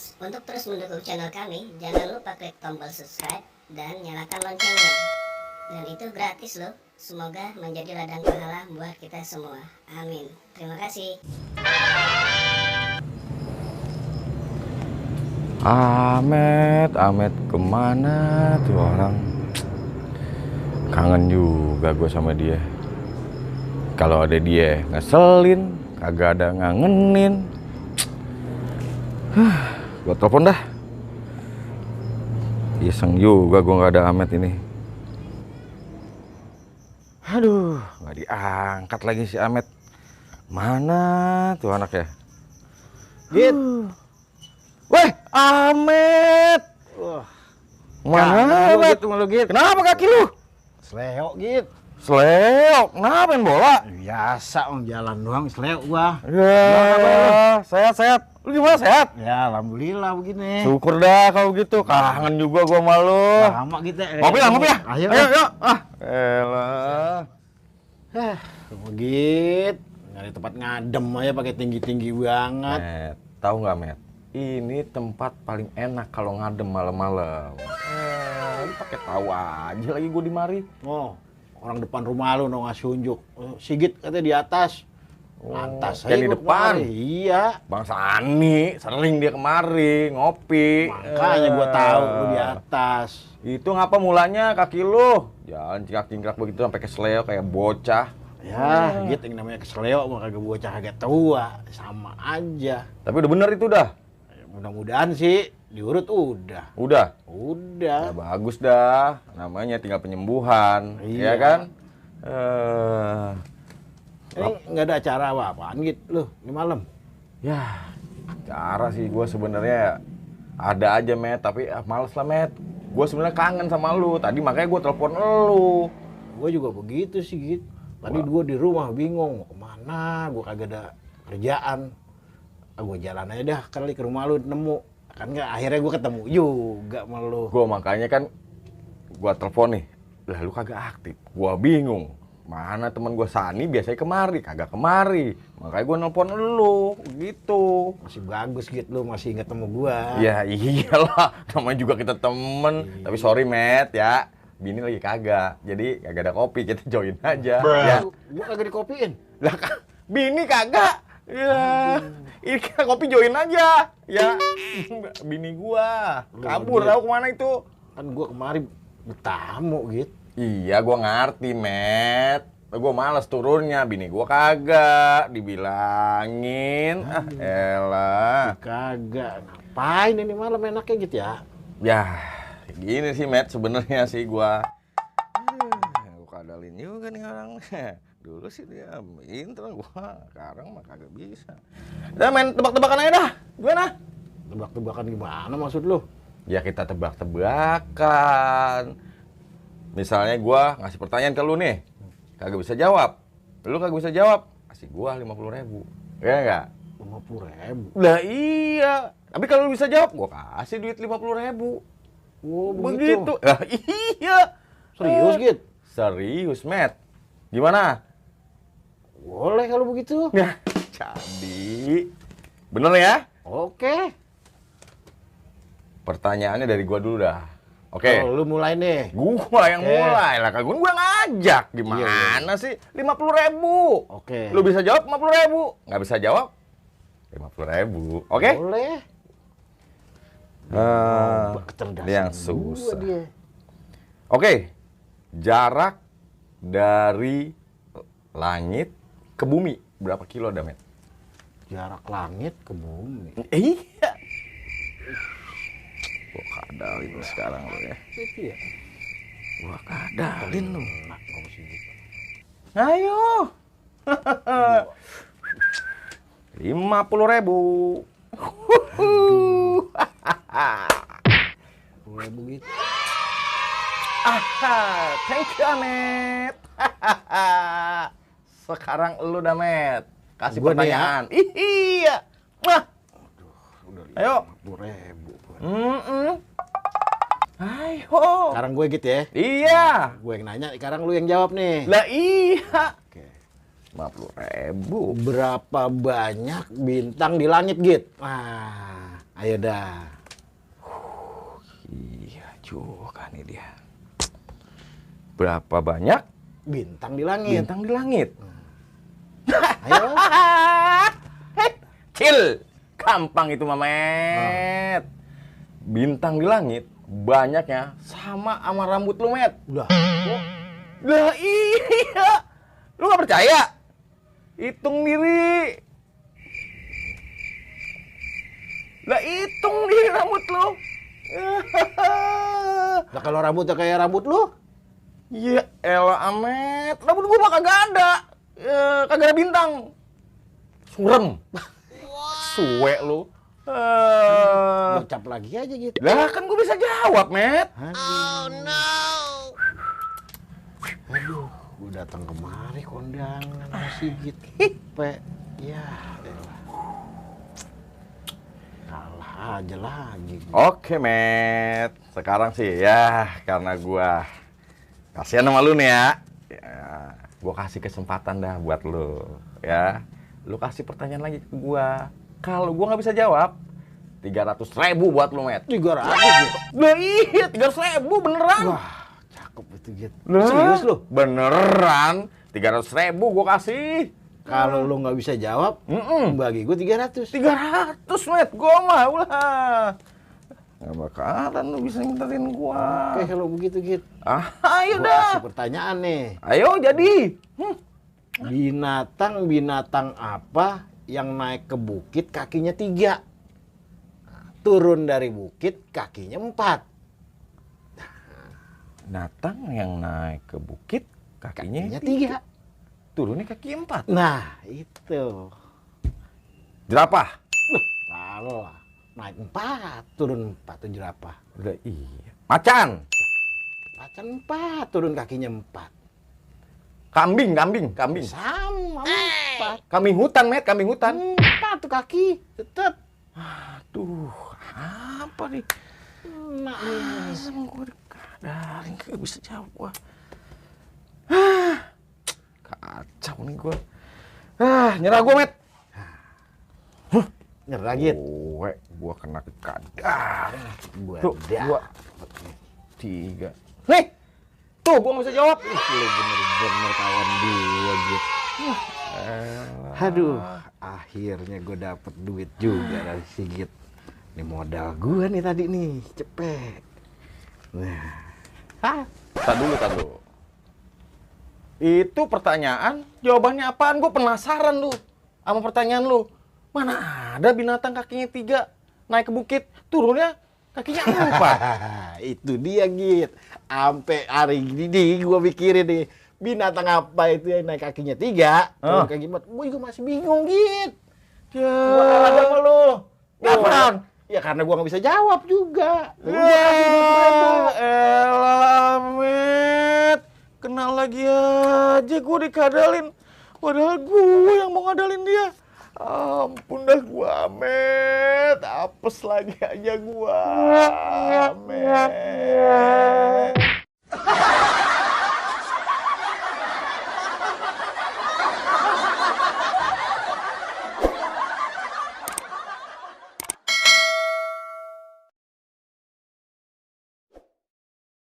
Guys, untuk terus mendukung channel kami, jangan lupa klik tombol subscribe dan nyalakan loncengnya. Dan itu gratis loh. Semoga menjadi ladang pahala buat kita semua. Amin. Terima kasih. Ahmet kemana tuh orang? Kangen juga gue sama dia. Kalau ada dia ngeselin, kagak ada ngangenin. Gue telepon dah. Iseng juga gue nggak ada Ahmet ini. Aduh, nggak diangkat lagi si Ahmet. Mana tuh anaknya? Git. Weh, Ahmet. Wah, Mana Ahmet? lu Git. Kenapa kaki lu? Sleo Git. Sleo, kenapa main bola? Biasa jalan doang sleo gua. Ya, sehat-sehat. Lu gimana, sehat? Ya alhamdulillah begini. Syukur dah kalau gitu. Kangen juga gua sama lu. Lama kita. Ngopi ya? Ayo. Yuk. Elah. Git. Nyari tempat ngadem aja pakai tinggi-tinggi banget. Met, tahu nggak, Met? Ini tempat paling enak kalau ngadem malam-malam. Lu pakai tahu aja lagi gua di mari. Oh, orang depan rumah lu ngasih unjuk. Sigit katanya di atas. Lantas yang di gua depan. kemari. Iya. Bang Sani, sering dia kemari ngopi. Makanya gua tahu lu di atas. Itu ngapa mulanya kaki lu? Jalan cingkrak-cingkrak begitu sampai kesleo kayak bocah. Ya, Git yang namanya kesleo mah kagak bocah kagak tua, sama aja. Tapi udah bener itu dah. Mudah-mudahan sih diurut udah. Udah. Udah. Ya, bagus dah. Namanya tinggal penyembuhan, Iya. ya kan? Ini nggak ada acara apa-apaan Git lu ini malam. Ya, cara sih gue sebenarnya ada aja, Met, tapi males lah, Met. Gue sebenarnya kangen sama lu. Tadi makanya gue telepon lu. Gue juga begitu sih Git. Tadi gue di rumah bingung mau kemana, gue kagak ada kerjaan. Gue jalan aja dah kali ke rumah lu nemu. Kan nggak akhirnya gue ketemu juga sama lu. Gue makanya kan gue telepon nih. Lah lu kagak aktif. Gue bingung. Mana temen gue Sani biasanya kemari, kagak kemari. Makanya gue nelpon lu, gitu. Masih bagus Git lu masih inget temu gue. Ya iyalah, namanya juga kita temen. Tapi sorry, Met, ya. Bini lagi kagak, jadi kagak ada kopi, kita join aja. Ya. Gue kagak dikopiin. Lah, bini kagak. Ya, ini kan kopi join aja. Ya, bini gua kabur tahu kemana itu. Kan gue kemari bertamu Git. Iya, gua ngerti, Met. Gua males turunnya, bini gua kagak dibilangin. Ah, elah. Kagak. Ngapain ini malam enaknya Git ya? Ya, gini sih, Met, sebenarnya sih gua. Gua kadalin juga nih orang. Dulu sih dia pinter, gua sekarang mah kagak bisa. Udah main tebak-tebakan aja dah. Gimana? Tebak-tebakan gimana maksud lu? Ya kita tebak-tebakan. Misalnya gua ngasih pertanyaan ke lu nih, kagak bisa jawab. Lu kagak bisa jawab, kasih gua 50.000. Ya enggak? 50.000. Lah iya. Tapi kalau lu bisa jawab, gua kasih duit 50.000. Oh, Begitu. Lah iya. Serius Git? Serius, Met. Gimana? Boleh kalau begitu. Ya, jadi. Bener ya? Oke. Pertanyaannya dari gua dulu dah. Oke. Kalau lu mulai nih. Gua yang Oke. mulai lah, kagak gua ngajak. Gimana sih? 50.000. Oke. Lu bisa jawab 50.000. Nggak bisa jawab 50.000. Oke? Boleh. Kecerdasan yang gua susah. dia. Oke. Jarak dari langit ke bumi berapa kilo dah, Met? Jarak langit ke bumi. Iya. Gua kadalin sekarang lu ya. Itu ya. Gua kadalin lu. Enak kalau sih gitu. Ayo. 50.000. 10.000 gitu. Thank you, Met. Sekarang lu dah, Met. Kasih Gua nih ya? pertanyaan. Iya. Wah. Udah Ayo. 50.000. Ayo. Sekarang gue gitu ya. Iya. Gue yang nanya, sekarang lu yang jawab nih. Lah iya. Oke. 50.000. Berapa banyak bintang di langit Git? Nah, Ayo dah. Iya juga nih dia. Berapa banyak Bintang di langit. bintang di langit? Ayo. Cil, gampang itu Mamet. Bintang di langit banyaknya sama rambut lu, Met. Udah. Lah iya. Lu nggak percaya? Hitung diri. Lah hitung diri rambut lu. Nah, kalau rambutnya kayak rambut lu, Ya elah Amet, rambut gua mah kagak ada. Kagak ada bintang. Surem. Suwe lu. gocap lagi aja gitu. Lah kan gua bisa jawab, Met. Aduh, gue datang kemari kondangan sama Sigit. Pe, ya elah. Kalah aja lagi. Oke, Met. Sekarang sih ya, karena gua kasihan sama lu nih ya. Gua kasih kesempatan dah buat lu, ya. Lu kasih pertanyaan lagi ke gua. Kalau gua nggak bisa jawab, 300.000 buat lu, Met. 300 gitu. Lah iya, 300.000 beneran. Wah, cakep itu gitu. Lah, Serius lu? Beneran. 300.000 gua kasih. Kalau lu nggak bisa jawab, bagi gue 300. 300, Met. Gua mah ulah. Nggak bakalan lu bisa mintain gua. Oke, kalau begitu gitu. Ayo Gua dah. kasih pertanyaan nih. Ayo jadi. Binatang apa yang naik ke bukit kakinya 3? Nah, turun dari bukit kakinya 4. Binatang yang naik ke bukit kakinya Kakinya 3. turunnya kaki 4. Nah, itu. Jerapah. Salah. Naik 4, turun 4 tuh jerapah. Udah iya. Macan. Macan 4, turun kakinya 4. Kambing. Sama 4. Kambing hutan, Met, kambing hutan. 4 tuh kaki, tetep. Aduh, apa nih? Nah, nih. Asam gua dikadarin, gak bisa jawab gua. Kacau nih gua. Nyerah gua, Met. Nyerah gitu. Gua kena kadarin. Buat Tuh, dah. 2, 3. Nih, tuh gua nggak bisa jawab. Lu bener-bener kawan gua gitu. Aduh, akhirnya gue dapet duit juga dari Sigit. Ini modal gua nih tadi nih, cepet. Nah, Tak dulu. Itu pertanyaan, jawabannya apaan? Gue penasaran lu sama pertanyaan lu. Mana ada binatang kakinya 3 naik ke bukit, turunnya kakinya 4. itu dia Git. Sampai hari ini gue mikirin nih, binatang apa itu yang naik kakinya 3, turun kaki 4. Gue juga masih bingung Git. Ya, Gua kalah sama lu. apaan? Ya karena gua nggak bisa jawab juga. Lu Ya, kasih 20.000. elah, Met. Kenal lagi aja gue dikadalin. Padahal gue yang mau ngadalin dia. Ampun dah gua, Met. Apes lagi aja gua, Met.